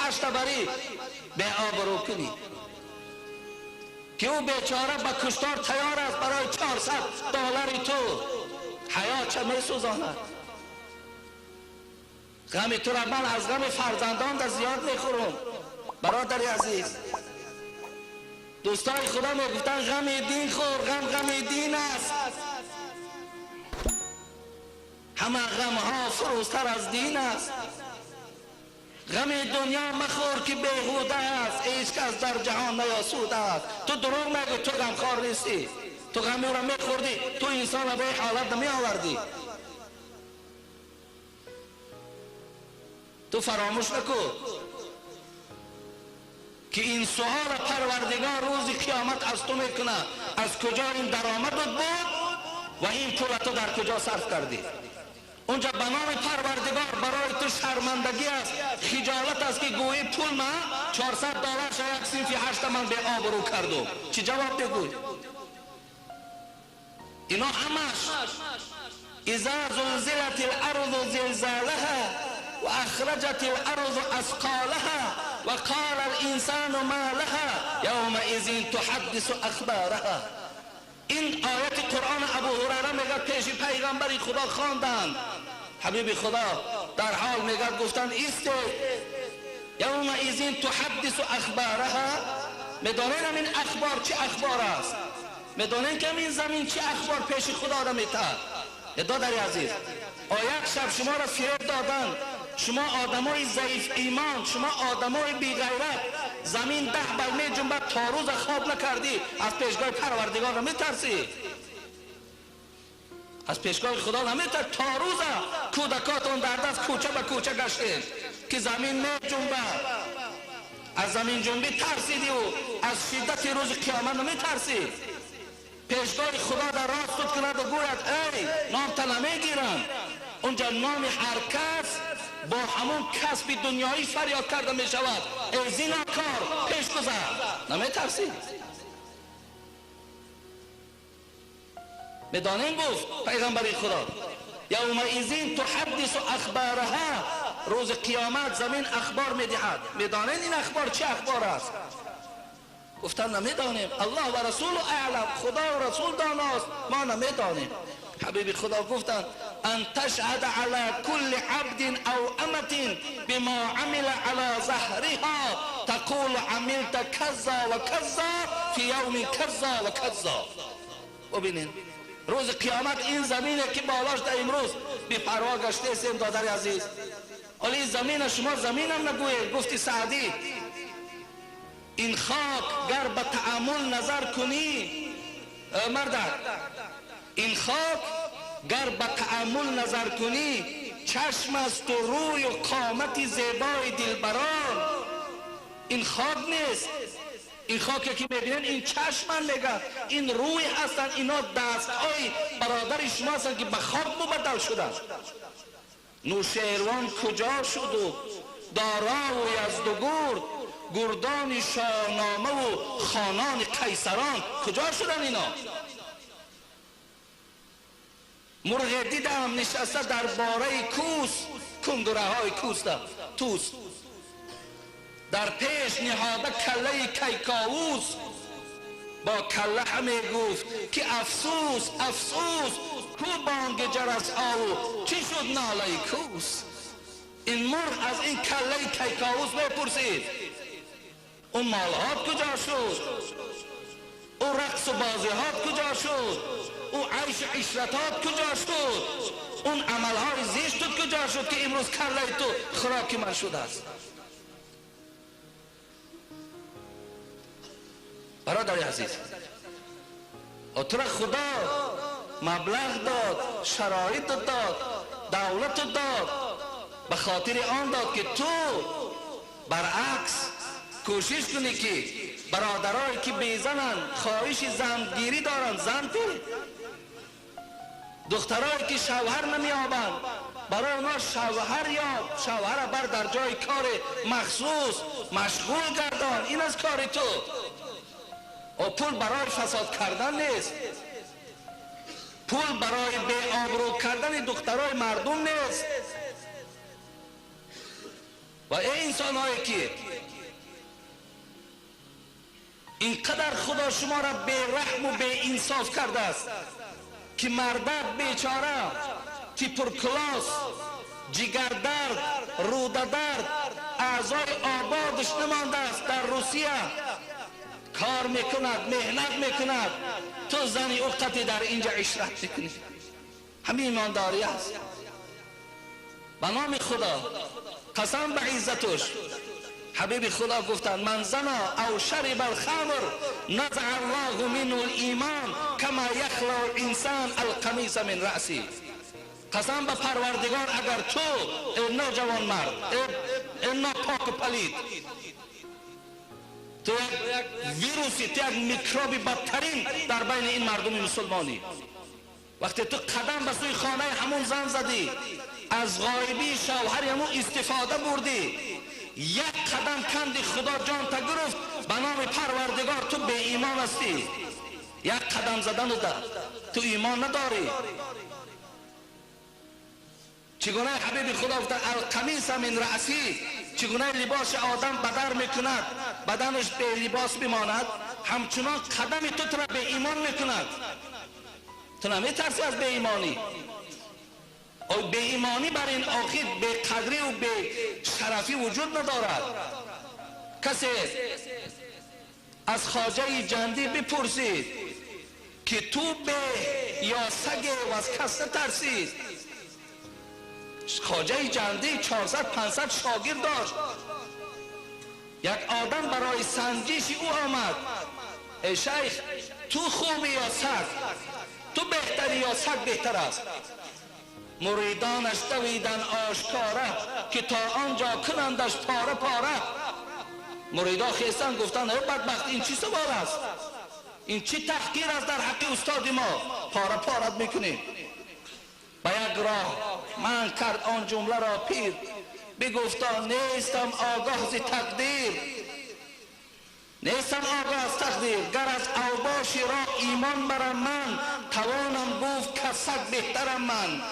هشت بری به آبرو کنی که او بیچاره به کشتار تیار است برای $400 تو حیا چه میسوزاند. غم تو را من از غم فرزندان در زیاد میخورم. برادر عزیز، دوستای خدا میگفتن غم دین خور، غم غم دین است. همه غم ها فروزتر از دین است. غم دنیا مخور که بیهوده است، هیچ کس در جهان نیاسوده است. تو دروغ نگو، تو غمخوار نیستی، تو غم را میخوردی، تو انسان را به حالت نمی آوردی. تو فراموش نکن که این سوال پروردگار روز قیامت از تو میکنه، از کجا این درآمدت بود و این پول تو در کجا صرف کردی. اونجا به نام پروردگار برای تو شرمندگی است، خجالت است که گویی پول ما $400 یک صنفی هشت من به آبرو کردم. چی جواب بگوی؟ اینا همش اذا زلزلت الارض زلزالها و اخرجت الارض اثقالها و قال الانسان ما لها یومئذ تحدث اخبارها. این آیت قرآن ابو هریره میگه پیش پیغمبر خدا خواندند. حبیب خدا در حال میگه گفتند ایست یومئذ تحدث اخبارها. میدانین این اخبار چه اخبار است؟ میدانین که این زمین چه اخبار پیش خدا را میتاد؟ دادر عزیز، آیت شب شما را فریب دادند، شما آدمای ضعیف ایمان، شما آدمای بی غیرت، زمین 10 بل می جنبد تا روز خواب نکردی، از پیشگاه پروردگار نمیترسی، از پیشگاه خدا نمیترسی. تا روز کودکاتون در دست کوچه به کوچه گشتین که زمین می جنبد، از زمین جنبی ترسیدی و از شدت روز قیامت نمیترسی. پیشگاه خدا در راست کند و گوید ای نام تا نمیگیرم. اونجا نام هر کس با همون کسب دنیایی فریاد کرده می شود، ای زیناکار پیش گذر. نمی ترسی؟ میدانیم گفت پیغمبر خدا یومئذ تحدث اخبارها، روز قیامت زمین اخبار میدهد. میدانین این اخبار چه اخبار است؟ گفتن نمیدانیم، الله و رسول اعلم، خدا و رسول داناست، ما نمیدانیم. حبیب خدا گفتند ان تشهد على كل عبد او امة بما عمل على ظهرها تقول عملت كذا وكذا في يوم كذا وكذا. ببینین روز قیامت این زمینه که بالاش در امروز بی پروا گشته استیم. دادر عزیز، حالا این زمین شما زمینم نگوید. گفتی سعدی این خاک گر به تأمل نظر کنی، مردک این خاک گر به تأمل نظر کنی، چشم است و روی و قامت زیبای دلبران. این خاک نیست، این خاکی که میبینن این چشم میگن، این روی هستن، اینا دستهای برادر شما هستن که به خاک مبدل شدن. نوشیروان کجا شد و دارا و یزدگرد، گردان شاهنامه و خانان قیصران کجا شدن اینا؟ مرغ دیدم نشسته در باره کوس، کنگره های کوس توس، در پیش نهاده کله کیکاووس، با کله همی گفت که افسوس افسوس، کو بانگ جرس آو چی شد ناله کوس. این مرغ از این کله کیکاووس میپرسید اون مالهات کجا شد، او رقص و بازیهات کجا شد، او عیش عشرتات کجا شد، اون عملهای زشتت کجا شد که امروز کله تو خوراک من شده است. برادر عزیز، تو را خدا مبلغ داد، شرایط داد، دولت داد، به خاطر آن داد که تو برعکس کوشش کنی که برادرایی که بیزنن خواهش زنگیری دارن زن دی، دخترایی که شوهر نمیابند برای اونا شوهر یاب، شوهر بر در جای کار مخصوص مشغول گردان. این از کار تو. و پول برای فساد کردن نیست، پول برای بی آبرو کردن دخترای مردم نیست. و و ای انسان هایی که اینقدر خدا شما را بی رحم و بی انصاف کرده است که مردک بیچاره تیپرکلاس جگر درد روده درد اعضای آبادش نمانده است در روسیه کار میکند مهنت میکند تو زنی او قطعی در اینجا عشرت میکنی. همین ایمانداری است. به نام خدا قسم به عزتش حبیب خدا گفتند من زنا او شرب الخمر نزع الله منه الایمان کما یخلع الانسان القمیص من رأسه. قسم به پروردگار اگر تو ای نوجوان مرد ای ناپاک و پلید تو یک ویروسی تو یک میکروبی بدترین در بین این مردم مسلمانی. وقتی تو قدم به سوی خانه همون زن زدی از غایبی شوهر همون استفاده بردی یک قدم کندی خدا جان تا گرفت به نام پروردگار تو به ایمان هستی. یک قدم زدن تو ایمان نداری. چگونه حبیب خدا گفت القمیص من رأسی، چگونه لباس آدم بدر میکند بدنش به لباس بماند همچنان قدم تو را به ایمان میکند. تو نمیترسی از به ایمانی؟ او به ایمانی بر این آخر به قدری و به شرفی وجود ندارد. کسی از خواجه جندی بپرسید که تو به یا سگ و از کس نترسید. خواجه جندی 400-500 شاگرد داشت. یک آدم برای سنجش او آمد ای شیخ تو خوبی یا سگ، تو بهتری یا سگ بهتر است؟ مریدانش دویدن آشکاره که تا آنجا کنندش پاره پاره. مریدا خیستن گفتن ای بدبخت این چی سوال است، این چی تحقیر است در حق استاد ما، پاره پارت میکنیم. به یک راه من کرد آن جمله را پیر بگفتا نیستم آگاه ز تقدیر، نیستم آگاه از تقدیر گر از اوباشی را ایمان برم من توانم گفت که سگ بهترم من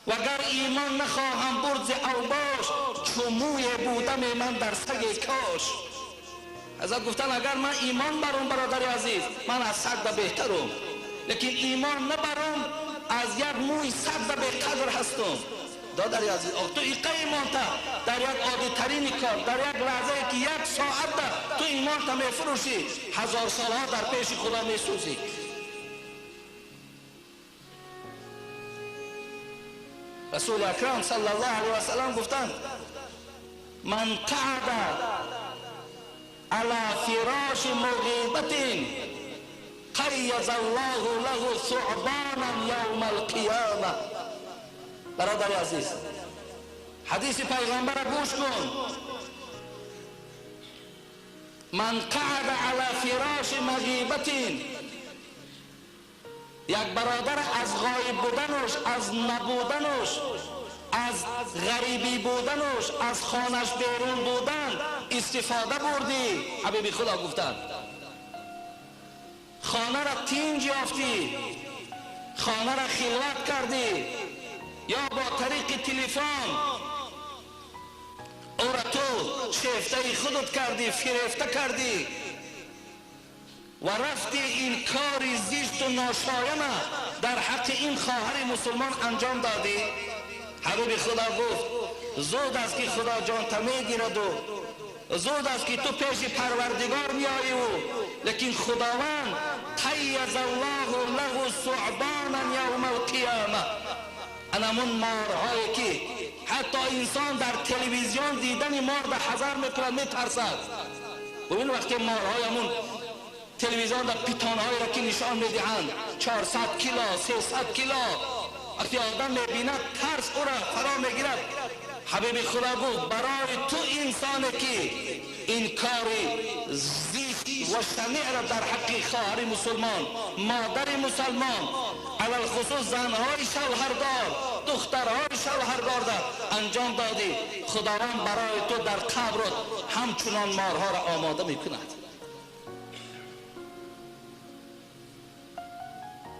وگر ایمان نخواهم برد ز اوباش چو موی بودم من در سگ کاش. حضرت گفتن اگر من ایمان برم برادر عزیز من از سگ بهترم، لیکن ایمان نبرم از یک موی سگ به قدر هستم. دادر عزیز تو ایقه ایمان تا در یک عادی ترین کار در یک لحظه که یک ساعت ده تو ایمان تا میفروشی هزار سالها در پیش خدا میسوزی. رسول اکرم صلی الله علیه و سلم گفتند من قعد علی فراش مغیبت قیض الله له ثعبانا یوم القیامه. برادر عزیز حدیث پیغمبر گوش کن. من قعد علی فراش مغیبت، یک برادر از غایب بودنش از نبودنش از غریبی بودنش از خانش بیرون بودن استفاده بردی. حبیب خدا گفتند خانه را تینج یافتی، خانه را خلوت کردی یا با طریق تلفن او را تو شیفته خودت کردی فریفته کردی و رفتی این کار زشت و ناشایان در حق این خواهر مسلمان انجام دادی. حبیب خدا گفت زود است که خدا جان تا میگیرد و زود است که تو پیش پروردگار میایی و لیکن خداوند قیض الله له ثعبانا یوم القیامه. انمون مارهایی که حتی انسان در تلویزیون دیدن مار در حذر میکند میترسد. ببین وقتی مارهایمون تلویزیون در پیتانهایی را که نشان میدهند 400 کیلو 300 کیلو وقتی آدم میبیند ترس او را فرا میگیرد. حبیب خدا گفت برای تو انسانی که این کاری زشت و شنیع را در حق خواهر مسلمان مادر مسلمان علی الخصوص زنهای شوهردار دخترهای شوهردار در انجام دادی خداوند برای تو در قبرت همچنان مارها را آماده میکند.